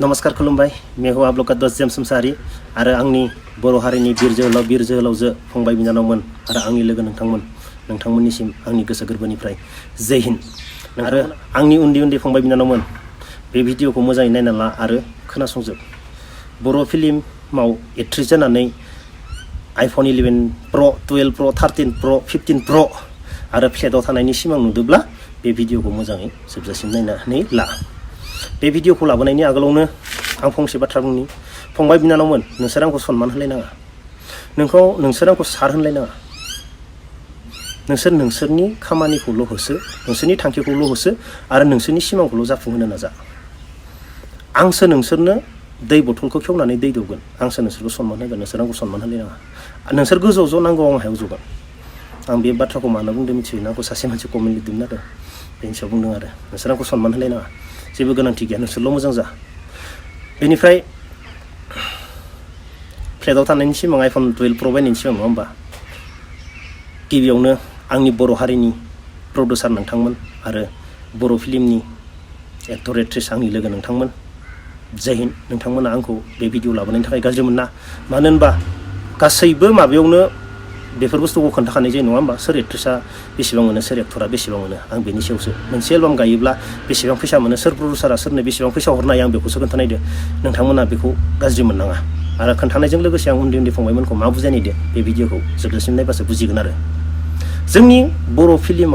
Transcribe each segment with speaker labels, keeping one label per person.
Speaker 1: नमस्कार खुलुमबाय मेहु आब्लका दसजेम समसारि आरो आंनि बर' हारिनि बिर जोहोलावजो फंबाय बिनानावमोन आरो आंनि लोगो नोंथांमोननिसिम आंनि गोसो गोरबोनिफ्राय जय हिन्द आरो आंनि उन्दै फंबाय बिनानावमोन बे भिडिअखौ मोजाङै नायना ला आरो खोनासंजोब बर' फिल्माव एक्ट्रेस जानानै आइफन 11 प्र 12 प्र 13 प्र 15 प्र आरो फ्लेटआव थानायनि सिमां नुदोंब्ला बे भिडिअखौ मोजाङै जोबजासिम नायनानै ला। बे भिडिअखौ लाबोनायनि आगोलावनो आं फंसे बाथ्रा बुंनि फंबाय बिनानावमोन नोंसोर आंखौ सनमान होलायनाङा नोंसोर आंखौ सार होनलायनाङा नोंसोर नोंसोरनि खामानिखौल' होसो नोंसोरनि थांखिखौल' होसो आरो नोंसोरनि सिमांखौल' जाफुंहोनो नाजा। आंसो नोंसोरनो दै बथलखौ खेवनानै दै दौगोन आंसो नोंसोरखौ सनमान होगोन नोंसोर आंखौ सनमान होलायनाङा नोंसोर गोजौआव ज' नांगौ आं हायाव जगोन। आं बे बाथ्राखौ मानो बुंदों मिथियो आंखौ सासे मानसि कमेन्ट लिरदोंमोन आरो बेनि सायाव बुंदों आरो नोंसोर आंखौ सनमान होलायनाङा जेबो गोनांथि गैया नोंसोरल' मोजां जा। बेनिफ्राय फ्लेटआव थानायनि सिमां आइफन 12 प्र बायनायनि सिमां नङा होमबा गिबियावनो आंनि बर' हारिनि प्रडिउसार नोंथांमोन आरो बर' फिल्मनि एक्टर एक्ट्रेस आंनि लोगो नोंथांमोन जय हिन्द नोंथांमोना आंखौ बे भिडिअ लाबोनायनि थाखाय गाज्रि मोना मानो होनबा गासैबो माबायावनो बेफोर बुस्थुखौ खोन्थाखानाय जायो नङा होमबा सोर एक्ट्रेसा बेसेबां मोनो सोर एक्टरा बेसेबां मोनो आं बेनि सायावसो मोनसे एलबाम गायोब्ला बेसेबां फैसा मोनो सोर प्रडिउसारा सोरनो बेसेबां फैसा हरनो हायो आं बेखौसो खोन्थानायदो नोंथांमोना बेखौ गाज्रि मोननाङा आरो खोन्थानायजों लोगोसे आं उन्दै फंबायमोनखौ मा बुजायनायदो बे भिडिअखौ जोबजासिम नायबासो बुजिगोन आरो जोंनि बर' फिल्म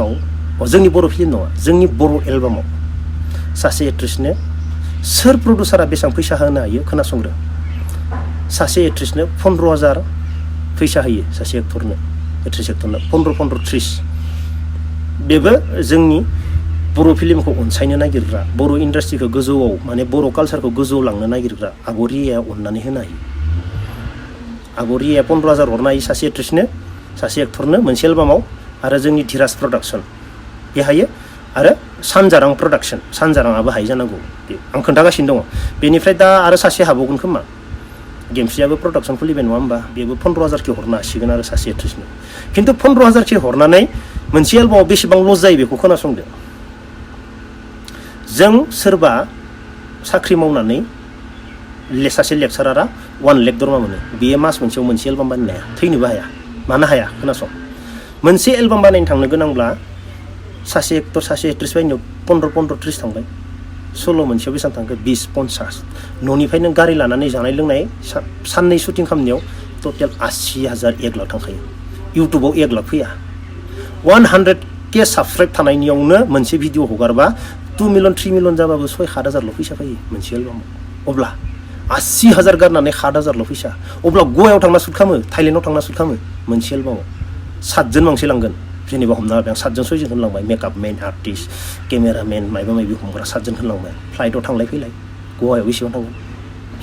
Speaker 1: नङा जोंनि बर' एलबामाव सासे एक्ट्रेसनो सोर प्रडिउसारा बेसेबां फैसा होनो हायो खोनासंग्रो सासे एक्ट्रेसनो 15,000 फैसा होयो सासे एक्ट्रेस एक्टरनो 15-30 बेबो जोंनि बर' फिल्मखौ अनसायनो नागिरग्रा बर' इन्डास्ट्रिखौ गोजौआव माने बर' कालसारखौ गोजौआव लांनो नागिरग्रा आगरिया अननानै होनो हायो आगरिया 15,000 हरनो हायो सासे एक्ट्रेसनो सासे एक्टरनो मोनसे एलबामाव आरो जोंनि धीराज प्रडाक्सन बे हायो आरो सानजारां प्रडाक्सन सानजाराङाबो हायो जानांगौ आं खोन्थागासिनो दङ। बेनिफ्राय दा आरो सासे हाबावगोन खोमा गेमस्रियाबो प्रडाक्सन खुलिबाय नङा होमबा बेबो 15,000 हरनो हासिगोन आरो सासे एक्ट्रेसनो खिन्थु 15,000 हरनानै मोनसे एलबामाव बेसेबां लस जायो बेखौ खोनासंदो। जों सोरबा साख्रि मावनानै सासे लेक्सारारा 1 लाख दरमा मोनो बेयो मास मोनसेयाव मोनसे एलबाम बानायनो हाया थैनोबो हाया मानो हाया खोनासं मोनसे एलबाम बानायनो थांनो गोनांब्ला सासे एक्टर सासे एक्ट्रेस बायनायाव 15-30 थांबाय सल' मोनसेयाव बेसेबां थांखो 20-50 न'निफ्राय नों गारि लानानै जानाय लोंनाय साननै शुटिं खालामनायाव टटेल 80,000 1 लाख थांखायो इउटुबाव 1 लाख फैया 100K साबसक्राइब थानायनियावनो मोनसे भिडिअ हगारबा 2 मिलियन 3 मिलियन जाबाबो 6-7,000 फैसा फैयो मोनसे एलबामाव अब्ला 80,000 गारनानै 7,000 फैसा अब्ला गवायाव थांना शुट खालामो थाइलेण्डआव थांना शुट खालामो मोनसे एलबामाव 7 जन मानसि लांगोन जेनेबा हमना लाबाय आं 7 जन 6 जन होनलांबाय मेकआपमेन आर्टिस्ट केमेरामेन माइबा माइबि हमग्रा 7 जन होनलांबाय फ्लाइटआव थांलाय फैलाय गवायाव बेसेबां थांगोन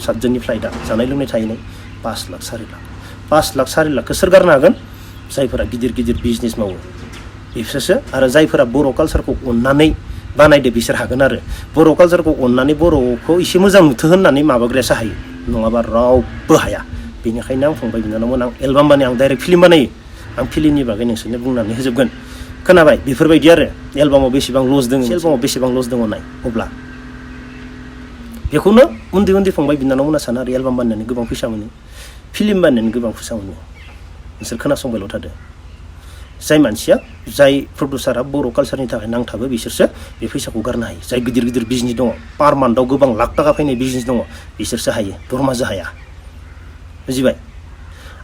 Speaker 1: 7 जननि फ्लाइटआ जानाय लोंनाय थाहैनाय 5 लाख 4 लाखखौ सोर गारनो हागोन जायफोरा गिदिर बिजनेस मावो बिसोरसो आरो जायफोरा बर' कालसारखौ अननानै बानायदो बिसोर हागोन आरो बर' कालसारखौ अननानै बर'खौ एसे मोजां नुथो होननानै माबाग्रायासो हायो नङाबा रावबो हाया। बेनिखायनो आं फंबाय बिनानावमोन आं एलबाम बानायो आं डाइरेक्ट फिल्म बानायो आं फिल्मनि बागै नोंसोरनो बुंनानै होजोबगोन खोनाबाय बेफोरबायदि आरो एलबामाव बेसेबां लस दङ नाय अब्ला बेखौनो उन्दै फंबाय बिनानावमोना सानो आरो एलबाम बानायनानै गोबां फैसा मोनो फिल्म बानायनानै गोबां फैसा मोनो नोंसोर खोनासंबायल' थादो जाय मानसिया जाय प्रडिउसारा बर' कालसारनि थाखाय नांथाबो बिसोरसो बे फैसाखौ गारनो हायो जाय गिदिर बिजनेस दङ पार मान्थआव गोबां लाख थाखा फैनाय बिजनेस दङ बिसोरसो हायो दरमाजो हाया बुजिबाय।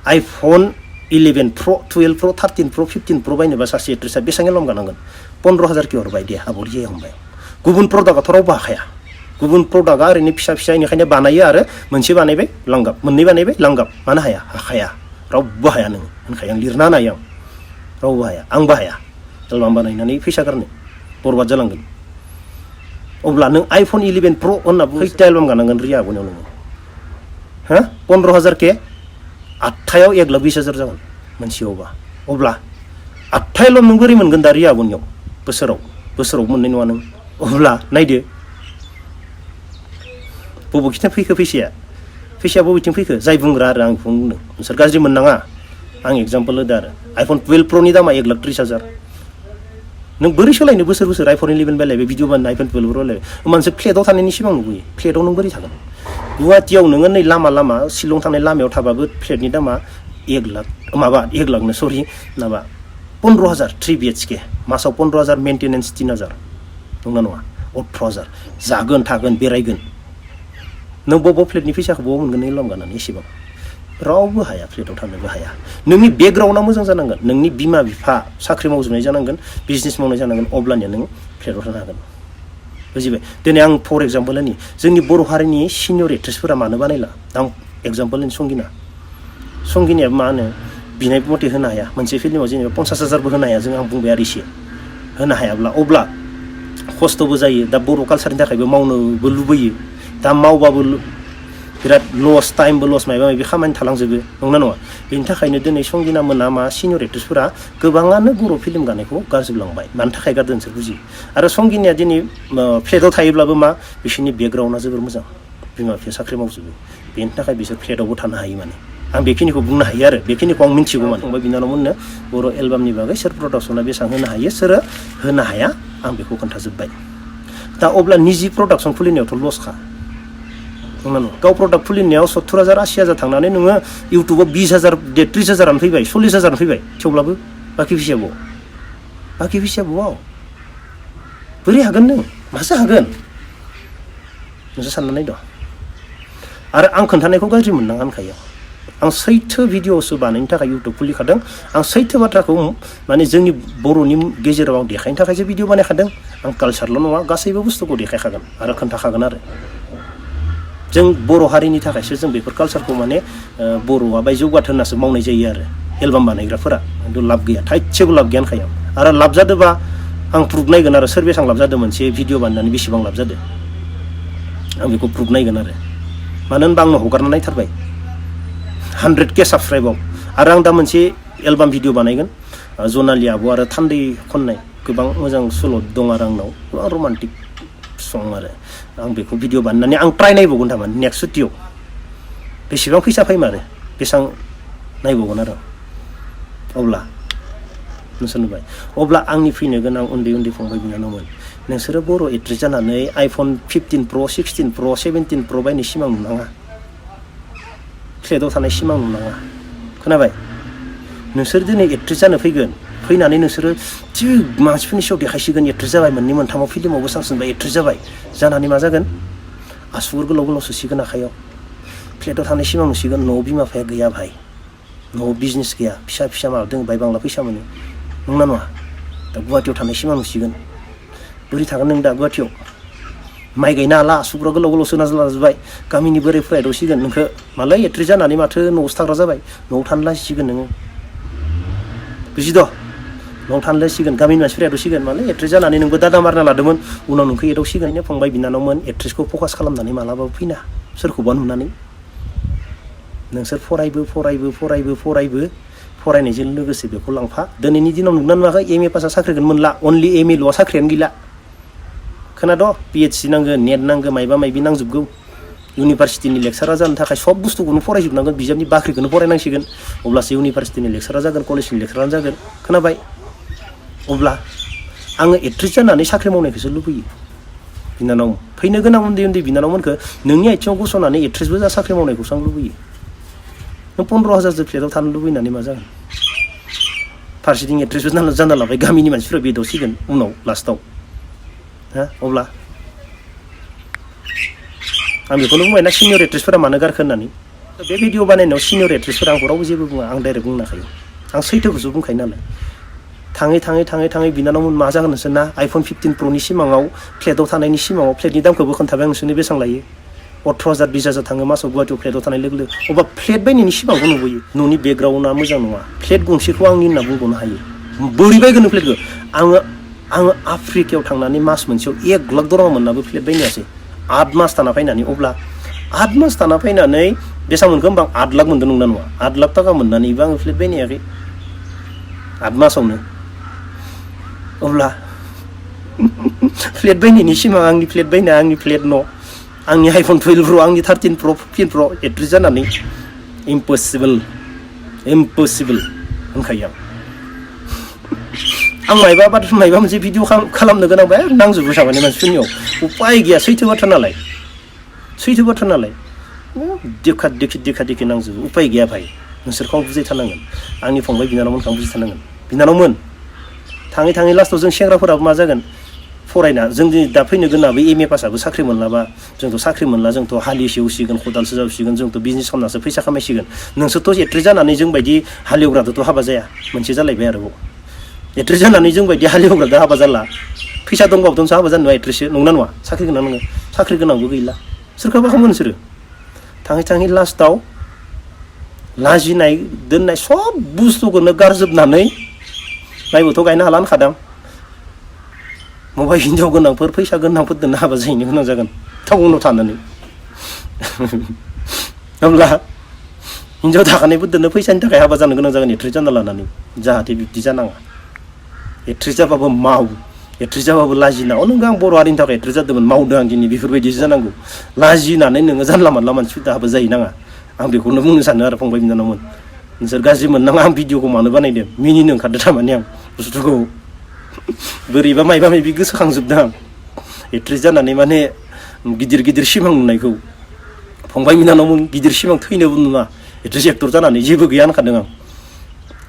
Speaker 1: आइफन 11 प्र 12 प्र 13 प्र 15 प्र बायनोबा सासे एक्ट्रेसा बेसेबां एलबाम गानांगोन 15,000 हरबाय दे आबरिया हमबाय गुबुन प्रडाक्टआथ' रावबो हाखाया गुबुन प्रडाक्टआ ओरैनो फिसा बेनिखायनो बानायो आरो मोनसे बानायबाय लांगाब मोननै बानायबाय लांगाब मानो हाया हाखाया रावबो हाया नों होनखायो आं लिरना होनाय आं रावबो हाया आंबो हाया एलबाम बानायनानै फैसा गारनो बरबाद जालांगोन अब्ला नों आइफन 11 प्र होनना खैथा एलबाम गानांगोन रिया आबनियाव नोङो 15,000 आठथायाव 1,20,000 जागोन मोनसेयावबा अब्ला 8 एलबाम नों बोरै मोनगोन दा रिया आबनियाव बोसोराव मोननाय नङा नों अब्ला नायदो बबेथिं फैखो फैसाया बबेथिं फैखो जाय बुंग्रा आरो आं बेखौ बुंदों नोंसोर गाज्रि मोननाङा आं एग्जाम्पल होदो आरो आइफन 12 प्र नि दामा 1,30,000 नों बोरै सोलायनो बोसोर आइफन 11 बायलायबाय भिडिअ बानायनो आइफन 12 बायलायबाय मोनसे फ्लेटआव थानायनि सिमां नुबोयो फ्लेटआव नों बोरै थागोन गुवाहाटियाव नोङो नै लामा शिलं थांनाय लामायाव थाबाबो फ्लेटनि दामा 1 लाख माबा 1 लाखनो सरि माबा 15,000 3 BHK मासाव 15,000 मेंटेनेन्स 3,000 नंगौना नङा 18,000 जागोन थागोन बेरायगोन नों बबाव फ्लेटनि फैसाखौ बबाव मोनगोन नों लाम गाननानै एसेबां रावबो हाया फ्लेटआव थानोबो हाया नोंनि बेकग्राउन्डआ मोजां जानांगोन नोंनि बिमा बिफा साख्रि मावजोबनाय जानांगोन बिजनेस मावनाय जानांगोन अब्लानिया नों फ्लेटआव थानो हागोन बुजिबाय दिनै आं फर एग्जाम्पल होनि जोंनि बर' हारिनि सिनियर एक्ट्रेसफोरा मानो बानायला आं एग्जाम्पल होनि संगिनाया मा होनो बिनाय मथे होनो हाया मोनसे फिल्माव जेनेबा 50,000बो होनो हाया जों आं बुंबाय आरो एसे होनो हायाब्ला अब्ला खस्थ'बो जायो दा बर' कालसारनि थाखायबो मावनोबो लुबैयो दा मावबाबो बिराद लस टाइमबो लस माबा माबि खामानि थालांजोबो नंगौना नङा बेनि थाखायनो दिनै संगिना मोना मा सिनियर एक्ट्रेसफोरा गोबाङानो बर' फिल्म गानायखौ गारजोबलांबाय मानि थाखाय गारदों नोंसोर बुजियो आरो संगिनाया दिनै फ्लेटआव थायोब्लाबो मा बिसोरनि बेकग्राउन्डआ जोबोर मोजां बिमा बिफाया साख्रि मावजोबो बेनि थाखाय बिसोर फ्लेटआवबो थानो हायो माने आं बेखिनिखौ बुंनो हायो आरो बेखिनिखौ आं मिथिगौ माने फंबाय बिनानावमोननो बर' एलबामनि बागै सोर प्रडाक्सना बेसेबां होनो हायो सोर होनो हाया आं बेखौ खोन्थाजोब्बाय दा अब्ला निजि प्रडाक्सन खुलिनायावथ' लसखा गाव प्रडाक्ट खुलिनायाव 70,000 80,000 थांनानै नोङो इउटुबाव 20,000 30,000 फैबाय 40,000 फैबाय थेवब्लाबो बाखि फैसाया बबाव बोरै हागोन नों मासो हागोन नोंसो साननानै दं आरो आं खोन्थानायखौ गाज्रि मोननाङा होनखायो आं सैथो भिडिअसो बानायनो थाखाय इउटुब खुलिखादों आं सैथो बाथ्राखौ माने जोंनि बर'नि गेजेराव आं देखायनो थाखायसो भिडिअ बानायखादों आं कालसारल' नङा गासैबो बुस्थुखौ देखायखागोन आरो खोन्थाखागोन आरो जों बर' हारिनि थाखायसो जों बेफोर कालसारखौ माने बर'आ बाय जौगाथों होननासो मावनाय जायो आरो एलबाम बानायग्राफोरा खिन्थु लाब गैया थाइसेबो लाब गैया होनखायो आरो लाब जादोंबा आं प्रुफ नायगोन आरो सोर बेसेबां लाब जादों मोनसे भिडिअ बानायनानै बेसेबां लाब जादों आं बेखौ प्रुफ नायगोन आरो मानो होनबा आंनो हगारना नायथारबाय 100K साबस्क्राइबाव आरो आं दा मोनसे एलबाम भिडिअ बानायगोन जनालि आब' आरो थान्दै खननाय गोबां मोजां सल' दं आरो आंनाव गोबां रमान्टिक सं आरो आं बेखौ भिडिअ बानायनानै आं ट्राय नायबावगोन थारमाने नेक्स्ट सुटियाव बेसेबां फैसा फैमारो बेसेबां नायबावगोन आरो अब्ला नोंसोर नुबाय अब्ला आंनि फैनो गोनां उन्दै फंबाय बिनानावमोन नोंसोरो बर' एक्ट्रेस जानानै आइफन 15 Pro 16 Pro 17 Pro बायनो सिमां नुनाङा फ्लेटआव थानाय सिमां नुनाङा खोनाबाय नोंसोर दिनै एक्ट्रेस जानो फैनानै नोंसोरो थिग मानसिफोरनि सायाव देखायसिगोन एक्ट्रेस जाबाय मोननै मोनथामाव फिल्मावबो सांसनबाय एक्ट्रेस जाबाय जानानै मा जागोन आसुगुर गोलाव सोसिगोन आखायाव फ्लेटआव थानाय सिमां नुसिगोन न'आव बिमा बिफाया गैया भाइ न'आव बिजनेस गैया फिसा माबादों बाय बांला फैसा मोनो नंना नङा दा गुवाहाटियाव थानाय सिमां नुसिगोन बोरै थागोन नों दा गुवाहाटियाव माइ गायनो हाला आसुगुरा गोलाव सोना लाजोबबाय गामिनि बोरायफोरा एदावसिगोन नोंखौ मालाय एक्ट्रेस जानानै माथो न'आवसो थाग्रा जाबाय न'आव थानो लासिगोन नोङो बुजिद' न'आव थानो लासिगोन गामिनि मानसिफोरा एदावसिगोन मालाय एक्ट्रेस जानानै नोंबो दादा मारना लादोंमोन उनाव नोंखौ एदावसिगोन फंबाय बिनानावमोन एक्ट्रेसखौ फकास खालामनानै मालाबाबो फैना सोरखौबा नुनानै नोंसोर फरायनायजों लोगोसे बेखौ लांफा दिनैनि दिनाव नुना नुवाखै MA पासआ साख्रिखौनो मोनला अनलि MAल'आ साख्रियानो गैला खोनादों PhD नांगौ नेट नांगौ माइबा माइबि नांजोबगौ इउनिभार्सिटिनि लेक्सारार जानो थाखाय सब बुस्थुखौनो फरायजोबनांगोन बिजाबनि बाख्रिखौनो फरायनांसिगोन अब्लासो इउनिभार्सिटिनि लेक्सारार जागोन कलेजनि लेक्सारार जागोन खोनाबाय अब्ला आङो एक्ट्रेस जानानै साख्रि मावनायखौसो लुबैयो बिनानाव फैनो गोनां उन्दै बिनानावमोनखौ नोंनि आथिङाव गसंनानै एक्ट्रेसबो जा साख्रि मावनायखौसो आं लुबैयो नों 15,000 फ्लेटआव थानो लुबैनानै मा जागोन फारसेथिं एक्ट्रेसबो जाना लाबाय गामिनि मानसिफोरा बेदावसिगोन उनाव लास्टआव अब्ला आं बेखौनो बुंबाय ना सिनियर एक्ट्रेसफोरा मानो गारखो होननानै बे भिडिअ बानायनायाव सिनियर एक्ट्रेसफोरा आंखौ रावबो जेबो बुङा आं डाइरेक्ट बुंनो हाखायो आं सैथोखौसो बुंखायो नालाय थाङै बिनानावमोन मा जागोन नोंसोरना आइफन 15 Proनि सिमाङाव फ्लेटआव थानायनि सिमाङाव फ्लेटनि दामखौबो खोन्थाबाय आं नोंसोरनो बेसेबां लायो 18,000 20,000 थाङो मासाव गुवाहाटियाव फ्लेटआव थानाय लोगो अबा फ्लेट बायनायनि सिमांखौ नुबोयो न'नि बेकग्राउन्डआ मोजां नङा फ्लेट गंसेखौ आंनि होनना बुंबावनो हायो बोरै बायगोन फ्लेटखौ आङो आफ्रिकायाव थांनानै मास मोनसेयाव 1 लाख दरमा मोननाबो फ्लेट बायनायासै 8 मास थाना फैनानै अब्ला 8 मास थाना फैनानै बेसेबां मोनखो होमबा 8 लाख मोनदों नंना नङा 8 लाख थाखा मोननानैबो आङो फ्लेट बायनायाखै 8 मासावनो अब्ला फ्लेट बायनायनि सिमां आंनि फ्लेट बायनाया आंनि फ्लेट न' आंनि आइफन 12 Pro आंनि 13 Pro 15 Pro एक्ट्रेस जानानै इम्पसिबल होनखायो आं आं माइबा मोनसे भिडिअ खालामनो गोनांबा नांजोबो साबानि मानसिफोरनियाव उपाय गैया सैथो बाथ्रा नालाय देखा देखि नांजोबो उपाय गैया भाई नोंसोरखौ आं बुजायथारनांगोन आंनि फंबाय बिनानावमोनखौ आं बुजायथारनांगोन बिनानावमोन थाङै लास्टआव जों सेंग्राफोराबो मा जागोन फरायना जों दा फैनो गोनां बे एम ए पासआबो साख्रि मोनलाबा जोंथ' साख्रि मोनला जोंथ' हालिसे एवसिगोन खदालसो जावसिगोन जोंथ' बिजनेस खालामनासो फैसा खामायसिगोन नोंसोरथ' एक्ट्रेस जानानै जों बायदि हालेवग्रादोथ' हाबा जाया मोनसे जालायबाय आरोबाव एक्ट्रेस जानानै जों बायदि हालेवग्रादो हाबा जाला फैसा दंबाबोथ' हाबा जानो एक्ट्रेससो नंना नङा साख्रि गोनां नोङो साख्रि गोनांबो गैला सोरखौबा खालामो नोंसोरो थाङै लास्टआव लाजिनाय दोननाय सब बुस्थुखौनो गारजोबनानै माइबोथ' गायनो हाला होनखादां मबाइल हिनजाव गोनांफोर फैसा गोनांफोरजोंनो हाबा जाहैनो गोनां जागोन टाउनाव थानानै अब्ला हिनजाव थाखानायफोरजोंनो फैसानि थाखाय हाबा जानो गोनां जागोन एक्ट्रेस जाना लानानै जाहाथे बिब्दि जानाङा एक्ट्रेस जाबाबो माव एक्ट्रेस जाबाबो लाजिना नों आं बर' हारिनि थाखाय एक्ट्रेस जादोंमोन मावदों आं दिनै बेफोरबायदिसो जानांगौ लाजिनानै नोङो जानला मोनला मानसिफोरजों हाबा जाहैनाङा आं बेखौनो बुंनो सानो आरो फंबाय बिनानावमोन नोंसोर गाज्रि मोननाङा आं भिडिअखौ मानो बानायदों मिनिनो ओंखारदों थारमाने आं बुस्थुखौ बोरैबा माइबा माइबि गोसोखांजोबदों आं एक्ट्रेस जानानै माने गिदिर सिमां नुनायखौ फंबाय बिनानावमोन गिदिर सिमां थैनोबो नुवा एक्ट्रेस एक्टर जानानै जेबो गैया होनखादों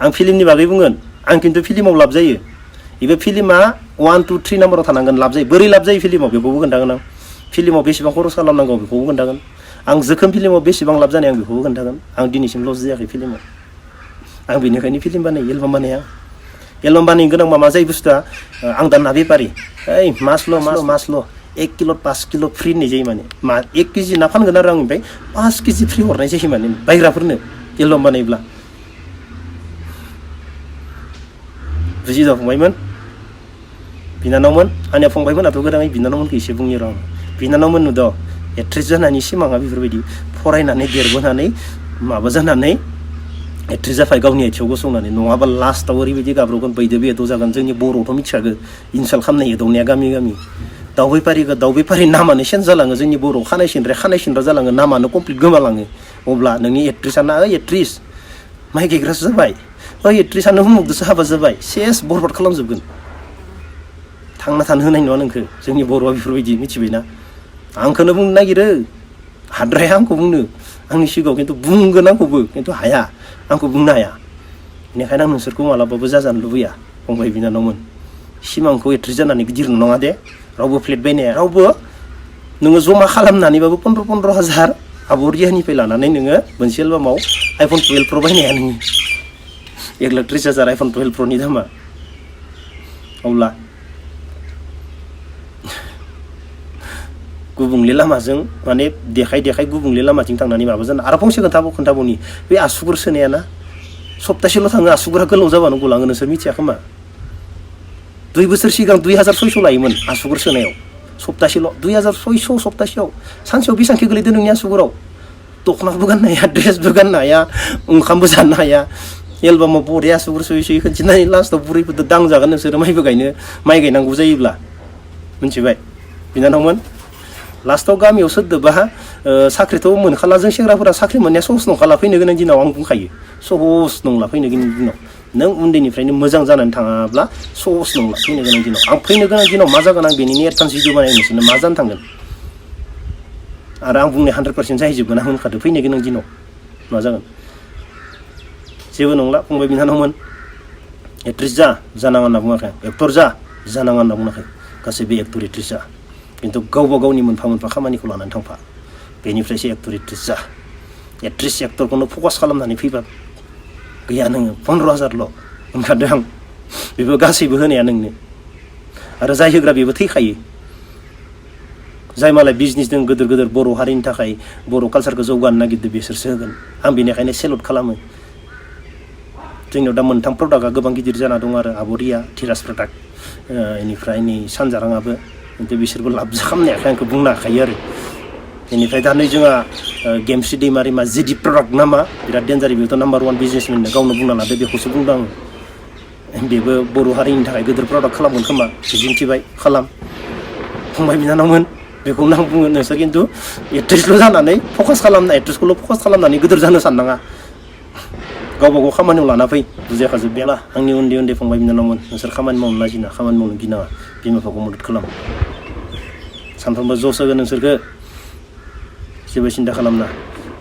Speaker 1: आं फिल्मनि बागै बुंगोन आं खिन्थु फिल्माव लाब जायो एबे फिल्मा 1 2 3 नाम्बाराव थानांगोन लाब जायो बोरै लाब जायो फिल्माव बेखौबो खोन्थागोन आं फिल्माव बेसेबां खरस खालामनांगौ बेखौबो खोन्थागोन आं जोखोम फिल्माव बेसेबां लाब जानाय आं बेखौबो खोन्थागोन आं दिनैसिम लस जायाखै फिल्माव आं बेनिखायनो फिल्म बानायो एलबाम बानाया एलबाम बानायनो गोनां मा जायो बुस्थुआ आं दा ना बेपारि ओइ मासल' 1 किल' 5 किल' फ्रि होननाय जायो माने 1 केजि ना फानगोन आरो आं ओमफ्राय 5 केजि फ्रि हरनाय जायो माने बायग्राफोरनो एलबाम बानायब्ला बुजिदों फंबायमोन बिनानावमोन आंनिया फंबायमोनाथ' गोदाङै बिनानावमोनखौ एसे बुंनि र' बिनानावमोन नुदों एक्ट्रेस जानायनि सिमाङा बेफोरबायदि फरायनानै देरबोनानै माबा जानानै एक्ट्रेस जाबाय गावनि आथिङाव गसंनानै नङाबा लास्टआव ओरैबायदि गाब्रगोन बैदो बेदो जागोन जोंनि बर'आवथ' मिथिखागो इनसाल्ट खालामनाय एदावनाया गामि दाउ बेपारि नामानो चेन्ज जालाङो जोंनि बर'आव खानाय सिनग्रा जालाङो नामानो कमप्लिट गोमालाङो अब्ला नोंनि एक्ट्रेसाना एक्ट्रेस माइ गायग्रासो जाबाय एक्ट्रेसानो उमुगदोसो हाबा जाबाय सेस बरबाद खालामजोबगोन थांना थानो होनाय नङा नोंखौ जोंनि बर'आ बेफोरबायदि मिथिबायना आंखौनो बुंनो नागिरो हाद्राया आंखौ बुंनो आंनि सिगाङाव खिन्थु बुंगोन आंखौबो खिन्थु हाया आंखौ बुंनो हाया बेनिखायनो आं नोंसोरखौ मालाबाबो जाजानो लुबैया फंबाय बिनानावमोन सिमांखौ एक्ट्रेस जानानै गिदिर नङा दे रावबो फ्लेट बायनाया रावबो नोङो जमा खालामनानैबाबो 15,000 आबरियानिफ्राय लानानै नोङो मोनसे एलबामाव आइफन 12 प्र बायनाया नोङो 1,30,000 आइफन 12 प्रनि दामा अब्ला गुबुंले लामाजों माने देखाय गुबुंले लामाथिं थांनानै माबा जाना आरो फंसे खोन्थाबावनि बे आसुगुर सोनाया ना सप्तासेल' थाङो आसुगुरा गोलाव जाबानो गलाङो नोंसोर मिथिया खोमा 2 बोसोर सिगां 2,600 लायोमोन आसुगुर सोनायाव सप्तासेल' 2,600 सप्तासेयाव सानसेयाव बेसांखि गोलैदों नोंनि आसुगुराव दखनाबो गाननो हाया ड्रेसबो गाननो हाया ओंखामबो जानो हाया एलबामाव बरिया आसुगुर सोयै खोन्थिनानै लास्टआव बुरैफोरजों दांजागोन नोंसोरो माइ गायनांगौ जायोब्ला मिथिबाय बिनानावमोन लास्टआव गामियाव सोरदोबा साख्रिथ' मोनखाला जों सेंग्राफोरा साख्रि मोननाया सहस नंखाला फैनो गोनां दिनाव आं बुंखायो सहस नंला फैनो गोनां दिनाव नों उन्दैनिफ्रायनो मोजां जानानै थाङाब्ला सहस नंला फैनो गोनां दिनाव आं फैनो गोनां दिनाव मा जागोन आं बेनिनो एडभान्स भिडिअ बानायनोसोनो मा जानो थांगोन आरो आं बुंनाय 100% जाहैजोबगोन आं होनखादो फैनो गोनां दिनाव मा जागोन जेबो नंला फंबाय बिनानावमोन एक्ट्रेस जानाङा होनना बुङाखै एक्टर जानाङा होनना बुङाखै गासैबो एक्टर एक्ट्रेस जा खिन्थु गावबा गावनि मोनफा खामानिखौ लानानै थांफा बेनिफ्रायसो एक्टर एक्ट्रेस जा एक्ट्रेस एक्टरखौनो फकास खालामनानै फैबा गैया नोङो 15,000ल' ओंखारदों आं बेबो गासैबो होनाया नोंनो आरो जाय होग्रा बेबो थैखायो जाय मालाय बिजनेस दं गोदोर बर' हारिनि थाखाय बर' कालसारखौ जौगानो नागिरदों बिसोरसो होगोन आं बेनिखायनो सेलुट खालामो जोंनियाव दा मोनथाम प्रडाक्टआ गोबां गिदिर जाना दं आरो आबरिया थिराज प्रडाक्ट बेनिफ्राय नै सानजाराङाबो खिन्थु बिसोरबो लाब खालामनो हायाखै आंखौ बुंनो हाखायो आरो बेनिफ्राय दा नै जोंहा गेमस्रि दैमारि मा जिडि प्रडाक्ट नामा बिराद डेन्जार बेथ' नाम्बार 1 बिजनेसमेन गावनो बुंना लादो बेखौसो बुंदों आङो बेबो बर' हारिनि थाखाय गोदोर प्रडाक्ट खालामगोन खोमा मिजिंथिबाय खालाम फंबाय बिनानावमोन बेखौनो आं बुङो नोंसोर खिन्थु एक्ट्रेसखौल' फकास खालामनानै गोदोर जानो साननाङा गावबा गाव खामानियाव लाना फै बुजायखाजोब्बायला आंनि उन्दै उन्दै फंबाय बिनानावमोन नोंसोर खामानि मावनो लाजिना खामानि मावनो गिनाङा बिमा बिफाखौ मदद खालाम सानफ्रोमबो जस होगोन नोंसोरखौ जेबो सिन्था खालामना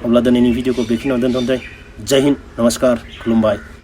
Speaker 1: अब्ला दिनैनि भिडिअखौ बेखिनियाव दोनथ'नोसै जय हिन्द नमस्कार खुलुमबाय